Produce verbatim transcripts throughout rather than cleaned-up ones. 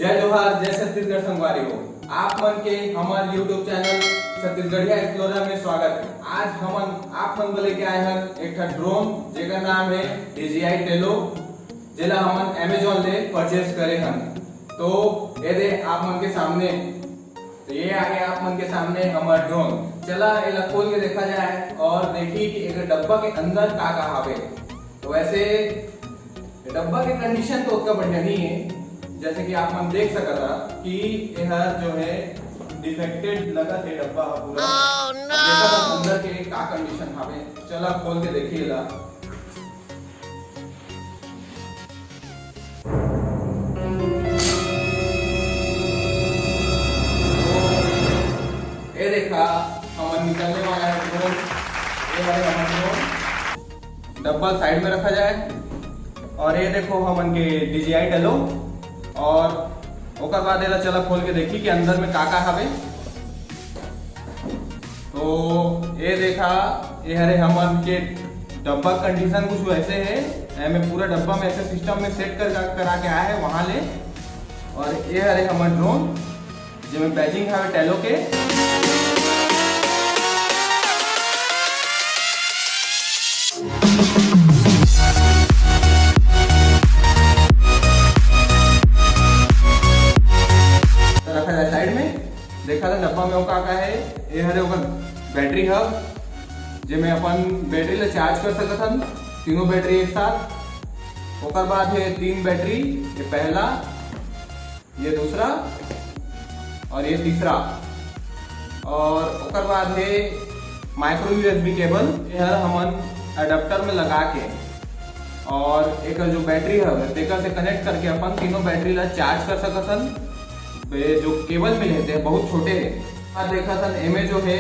जय जोहार, जय छत्तीसगढ़ संगवारी हो। आप मन के हमर YouTube चैनल छत्तीसगढ़िया एक्सप्लोरर में स्वागत है। आज हमन आप मन बर लेके आए हन एक ठा ड्रोन, जेकर नाम है DJI Tello, जेला हमन Amazon ले परचेज करे हन। तो ये दे आप मन के सामने, तो ये आगे आप मन के सामने हमर ड्रोन। चला एला खोल के देखा जाए और देखी कि एक डब्बा के अंदर का का हावे। तो वैसे डब्बा के कंडीशन तो उतना बढ़िया नहीं है, जैसे कि आप मन देख सकता कि एहर जो है डिफेक्टेड लगत है डब्बा ह पूरा। अब देखा था अंदर के का कंडीशन हावे। चला खोल के देखिए ला। ये देखा, हमन निकलने वाला है ड्रोन। ये वाले हमर ड्रोन डब्बा साइड में रखा जाए। और ये देखो हमन के DJI Tello। और ओकर बाद एला चला खोल के देखी कि अंदर में का का हवे। तो ये देखा, ये हरे हमन के डब्बा कंडीशन कुछ वैसे है। एमे पूरा डब्बा में ऐसे सिस्टम में सेट कर करा के आया है वहां ले। और ये हरे हमर ड्रोन, जेमे बैजिंग हवे Tello के। तो रखा जाए साइड में। देखा था डब्बा में वो का का है। ये हरे ओकर बैटरी हब, जेमे अपन बैटरी ला चार्ज कर सकत हन, तीनों बैटरी एक साथ। ओकर बाद है तीन बैटरी, ये पहला, ये दूसरा और ये तीसरा। और ओकर बाद है माइक्रो USB केबल, ये हर हमन अडेप्टर में लगा के और एक जो बैटरी हवे तेकर से कनेक्ट करके अपन तीनों बैटरी ला चार्ज कर सकत हन। ये जो केबल मिले थे बहुत छोटे है। अब देखा था एमे जो है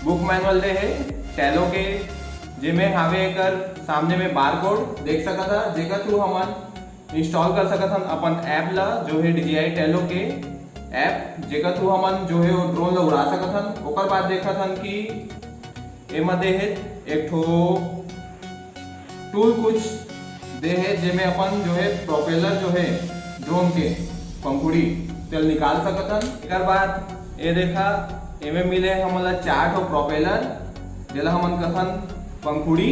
बुक मैनुअल दे है Tello के, जेमे हावे एकर सामने में बारकोड देख सकत हा, जेकर थ्रू हमन इंस्टॉल कर सकत हन अपन ऐप ला, जो है DJI Tello के ऐप, जेकर थ्रू हमन जो है वो ड्रोन ला उड़ा सकत हन। ओकर बाद देखत हन कि एमा दे हे एक ठो टूल कुछ दे हे, जेमे अपन जो है प्रोपेलर जो है ड्रोन के पंखुड़ी तेल निकाल सकत हन। एकर बाद ये देखा, एमे मिले हमन ला चार ठो प्रोपेलर, जेला हमन कथन पंखुड़ी,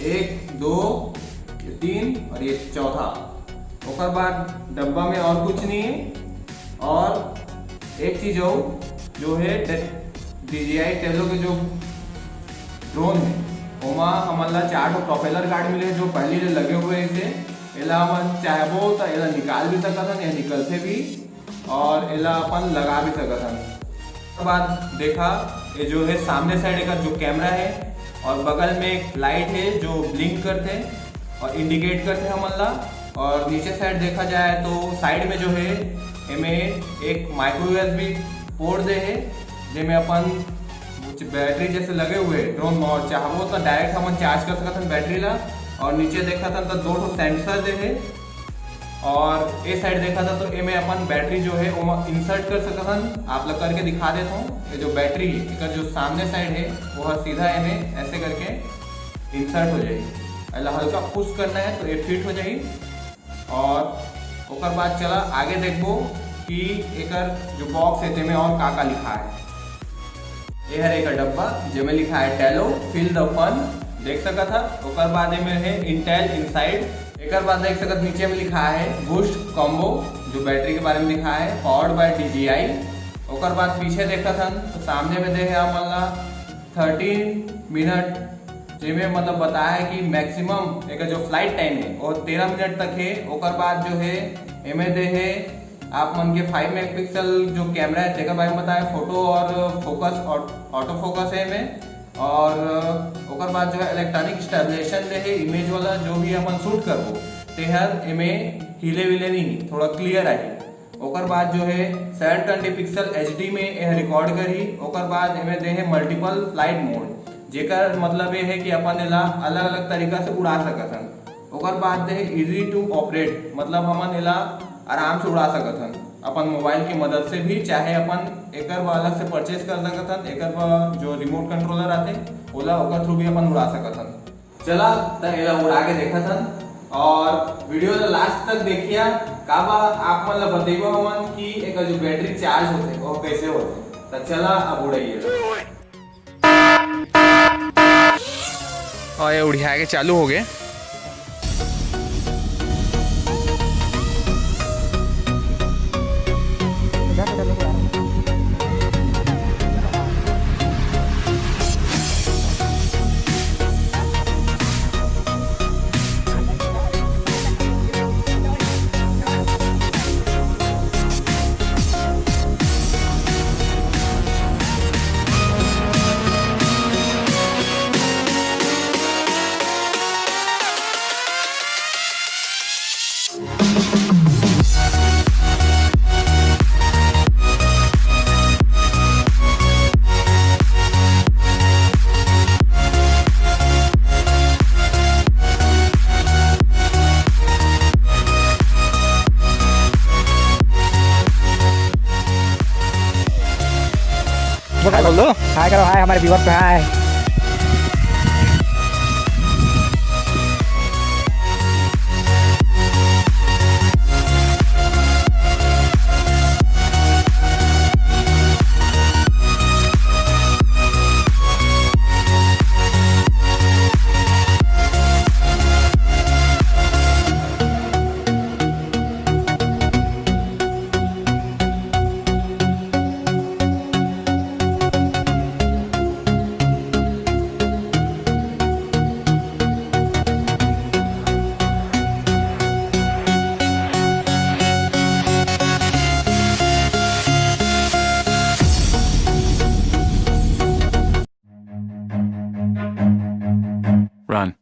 एक, दो, ये तीन और ये चौथा। ओकर बाद डब्बा में और कुछ नहीं है। और एक चीज और, जो है DJI Tello के जो ड्रोन है, ओमा हमन ला चार ठो प्रोपेलर गार्ड मिले, जो पहले ले लगे हुए थे। एला हमन चाहबो तो एला निकाल भी सकत हन या निकलते भी, और एला अपन लगा भी सकत हन। ओकर बाद देखा, ये जो है सामने साइड एकर जो कैमरा है और बगल में एक लाइट है जो ब्लिंक करते हैं और इंडिकेट करते हैं हमन ला। और नीचे साइड देखा जाए तो साइड में जो है एमे एक माइक्रो USB पोर्ट दे है, जेमे अपन कुछ बैटरी जैसे लगे हुए ड्रोन में, और चाहबो तो डायरेक्ट हमन चार्ज कर सकत हन बैटरी ला। और नीचे देखत हन तो दो ठो सेंसर दे है, और ए साइड देखत हन तो एमे अपन बैटरी जो है ओमा इंसर्ट कर सकत हन। आप ला करके दिखा देत हूँ। ये जो बैटरी है, एकर जो सामने साइड है, वो हर सीधा एमे ऐसे करके इंसर्ट हो जाएगी। एला हल्का पुश करना है तो ये फिट हो जाएगी। और ओकर बाद चला आगे देखबो कि एकर जो बॉक्स है, तेमे और का का लिखा है। ये हर एक डब्बा, जेमे लिखा है Tello, feel the fun, देख सकत हा। ओकर बाद एमे है Intel Inside। एकर बाद देख सकत, नीचे में लिखा है बूस्ट कॉम्बो, जो बैटरी के बारे में लिखा है, powered by DJI। ओकर बाद पीछे देखत हन तो सामने में दे है हमन ला थर्टीन मिनट, जेमे मतलब बताया है कि मैक्सिमम एकर जो फ्लाइट टाइम है वो तेरह मिनट तक है। ओकर बाद जो है एमे दे है आप मन के फाइव मेगापिक्सल जो कैमरा है, तेकर बारे में बताया, फोटो और फोकस और ऑटो फोकस है एमे। और ओकर बाद जो है इलेक्ट्रॉनिक स्टेबलाइजेशन दे है, इमेज वाला जो भी अपन शूट करबो, तेहर एमे हिले विले नहीं, थोड़ा क्लियर आही। ओकर बाद जो है सेवन ट्वेंटी पिक्सल HD में यह रिकॉर्ड करही। ओकर बाद एमे दे है मल्टीपल फ्लाइट मोड, जेकर मतलब ये है कि अपन एला अलग-अलग तरीका से उड़ा सकत हन। ओकर बाद दे है ईजी टू ऑपरेट, मतलब हमन एला आराम से उड़ा सकत हन अपन मोबाइल की मदद से भी, चाहे अपन एकर बर अलग से परचेज कर सकत हन, एकर बर जो रिमोट कंट्रोलर आथे ओला, ओकर थ्रू भी अपन उड़ा सकत हन। चला त एला उड़ा के देखत हन और वीडियो ला लास्ट तक देखिया। काबर आप मन ला बतेबो हमन कि एकर जो बैटरी चार्ज होथे, वो कैसे होथे। त चला अब उड़ाइए। और ये उड़िया के चालू हो गए। हाय बोल दो। हाय करो, हाय हमारे व्यूअर्स पे हाय। Run.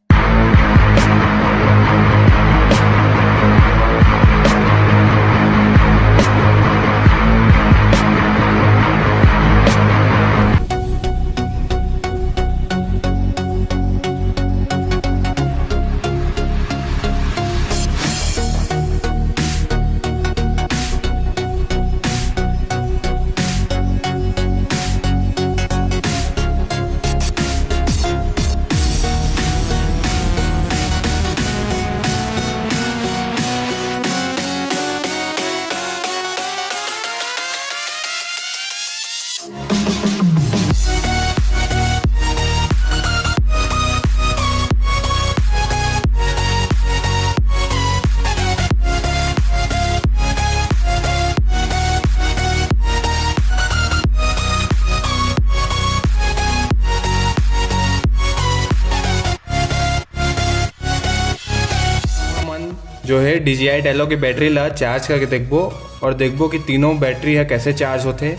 हमन जो है D J I Tallow के बैटरी ला चार्ज करके देखबो और देखबो कि तीनों बैटरी ह कैसे चार्ज होथे।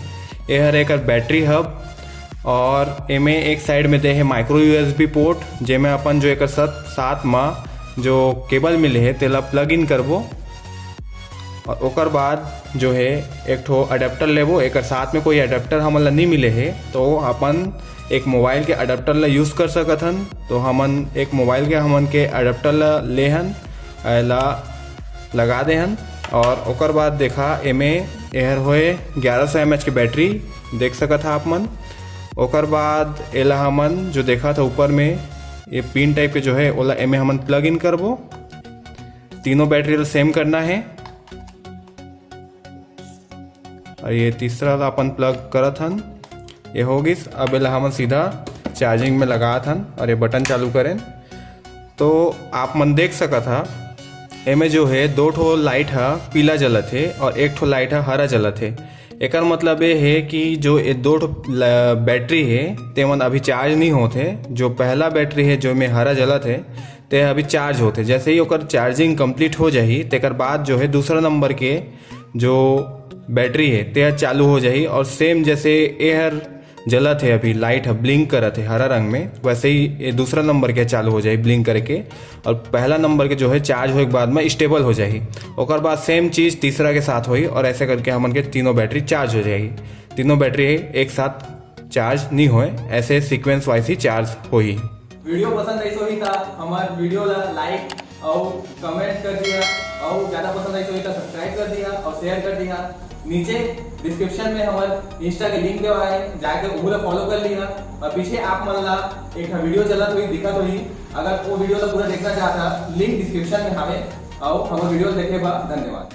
ये हर एकर बैटरी हब और एमे एक साइड में दे हे micro U S B port, जेमे अपन जो एकर साथ, साथ मा जो केबल मिले हे तेला प्लग इन करबो। और ओकर बाद जो है एक ठो अडेप्टर लेबो। एकर साथ में कोई अडेप्टर हमन ला नहीं मिले हे, तो अपन एक मोबाइल के अडेप्टर ला यूज़ कर सकत हन। तो हमन एक मोबाइल के हमन के अडेप्टर ला ले हन, एला लगा दे हन। और ओकर बाद देखा एमे एहर होए ग्यारह सौ mAh के बैटरी, देख सकत हा आप मन। ओकर बाद एला हमन जो देखा था ऊपर में ये पिन टाइप के जो है ओला एमे हमन प्लग इन करबो। तीनों बैटरी ला सेम करना है। और ये तीसरा ला अपन प्लग करत हन, ये हो गिस। अब एला हमन सीधा चार्जिंग में लगात हन और ये बटन चालू करेन। तो आप मन देख सकत हा, एमे जो है दो ठो लाइट हा पीला जलत हे और एक ठो लाइट हा हरा जलत हे। एकर मतलब ये है कि जो ये दो ठो ल-, बैटरी है, तेमन अभी चार्ज नहीं होत हे। जो पहला बैटरी है, जो में हरा जलत है, ते अभी चार्ज होत हे। जैसे ही ओकर चार्जिंग कंप्लीट हो जाही, तेकर बाद जो है दूसरा नंबर के जो बैटरी है, ते ह चालू हो जाही और सेम जैसे एहर जलत है, अभी लाइट है, ब्लिंक करत है हरा रंग में, वैसे ही ये दूसरा नंबर के चालू हो जाही ब्लिंक करके। और पहला नंबर के जो है चार्ज होए के बाद में स्टेबल हो जाही। ओकर बाद सेम चीज तीसरा के साथ होही और ऐसे करके हमन के तीनों बैटरी चार्ज हो जाही। तीनों बैटरी एक साथ चार्ज नहीं होए, ऐसे सीक्वेंस वाइज ही चार्ज होही। वीडियो पसंद आइस होही त हमर वीडियो ला लाइक और कमेंट कर दिया और ज्यादा पसंद आइस होही त सब्सक्राइब कर दिया और शेयर कर दिया। नीचे डिस्क्रिप्शन में हमर इंस्टा के लिंक देवा है, जाके ओहू ला फॉलो कर लिया। और पीछे आप मन ला एक ठा वीडियो चलत होही, दिखत होही, अगर वो वीडियो ला पूरा देखना चाहता, लिंक डिस्क्रिप्शन में हवे। और हमर वीडियो देखे बा धन्यवाद।